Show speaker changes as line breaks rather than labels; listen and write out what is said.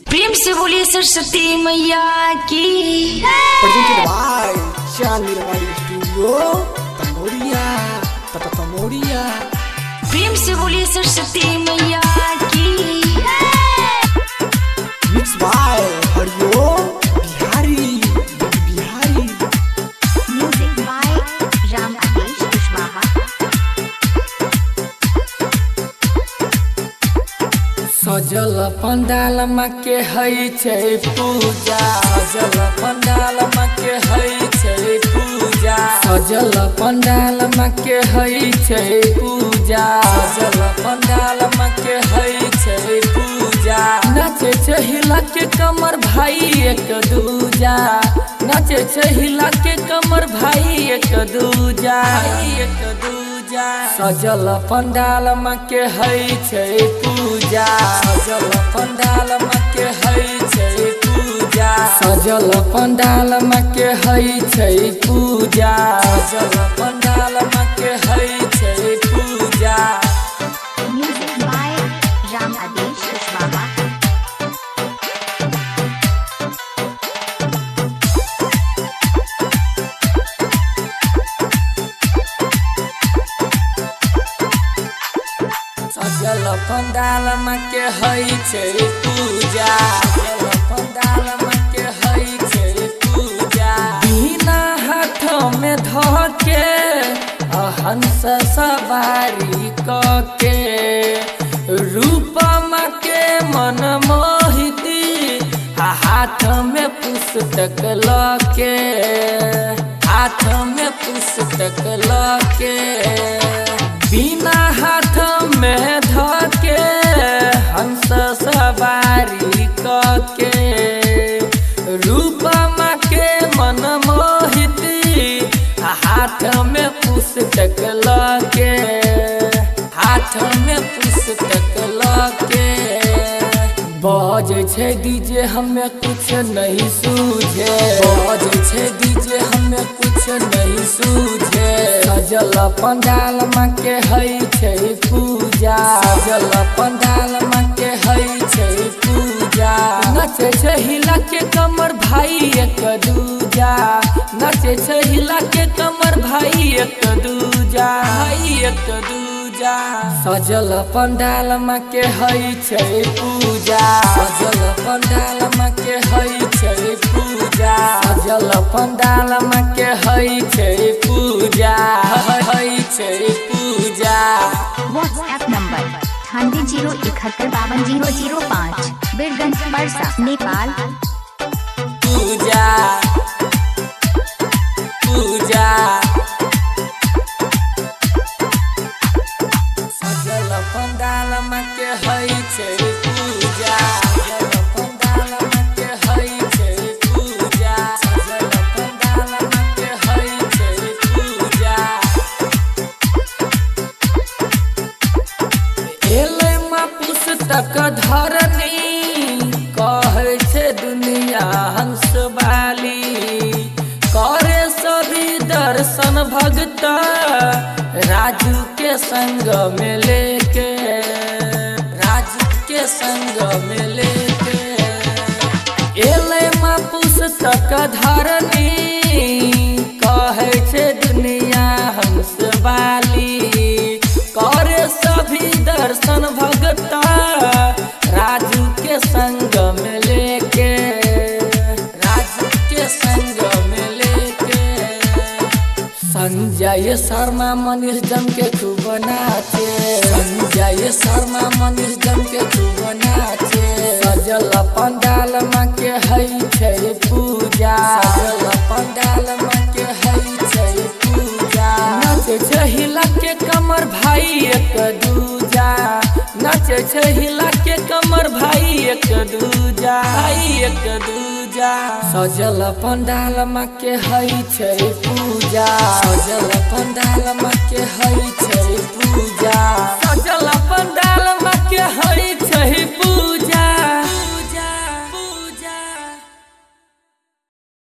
प्रेम से बोलिए सरस्वती मैया की।
Presented by Chandni Recording Studio, Tamoria, Tata Tamoria.
प्रेम से बोलिए सरस्वती मैया की।
Mixed by Hariom Bihari Bihari.
Music by Ram Adesh Kushwaha.
सजल पंडाल माँ के हई छै पूजा। सजल पंडाल माँ के हई छै पूजा। सजल पंडाल माँ के हई छै पूजा। सजल पंडाल माँ के हई छै पूजा। नाचे छै हिला के कमर भाई एक दूजा। नाचे छै हिला के कमर भाई एक दूजा। एक दूजा। सजल पंडाल माँ के हई छै पूजा। सजल पंडाल माँ के हई छै पूजा। सजल पंडाल माँ के हई छै पूजा। सजल पंडाल माँ के हई छै पूजा।
Music by Ram Adesh Kushwaha.
सजल पंडाल माँ के हई छै पूजा। सजल पंडाल माँ के हई छै पूजा। बिना हाथ में धऽ के हंस सवारी कऽ के रूप माँ के मन मोहिती हाथ में पुस्तक लऽ के। हाथ में पुस्तक लऽ के बिना हाथ में धऽ के हंस सवारी कऽ के रूप माँ के मन मोहिती हाथ में पुस्तक लऽ के। हाथ में पुस्तक लऽ के बजै छै डीजे हमें कुछ नहीं सूझे। बजै छै डीजे हमें कुछ नहीं सूझे। सजल पंडाल माँ के हई छै पूजा। सजल पंडाल माँ के हई छै पूजा। नाचे छै हिला के कमर भाई एक दूजा। नाचे छै हिला के कमर भाई एक दूजा। भाई एक दूजा। सजल पंडाल माँ के हई छै पूजा। सजल पंडाल माँ के हई छै पूजा। सजल पंडाल माँ के हई छै पूजा। हई छै पूजा।
WhatsApp number 98 071 52 0 0 5, Birgunj Parsa Nepal.
पूजा पूजा। सजल पंडाल माँ के हई छै पूजा। सजल पंडाल माँ के हई छै पूजा। सजल पंडाल माँ के हई छै पूजा। एलै माँ पुस्तक धरनी कहै छै दुनिया हंस वाली। करे सभी दर्शन भगता राजू के संग में लेके। राजू के संग में लेके एलै माँ पुस्तक धरनी कहै छै दुनिया हंस वाली। करे सभी दर्शन भगता राजू के संग में लेके। राजू के संग में लेके संजय शर्मा मनीष जम के खूब नाचे। संजय शर्मा मनीष जम के खूब नाचे। सजल पंडाल माँ के हई छै पूजा। सजल पंडाल माँ के हई छै पूजा। नाचे छै हिला के कमर भाई एक दूजा। नाचे छै हिला के कमर भाई एक दूजा। भाई एक दूजा। सजल पंडाल माँ के हई छै पूजा। सजल पंडाल माँ के हई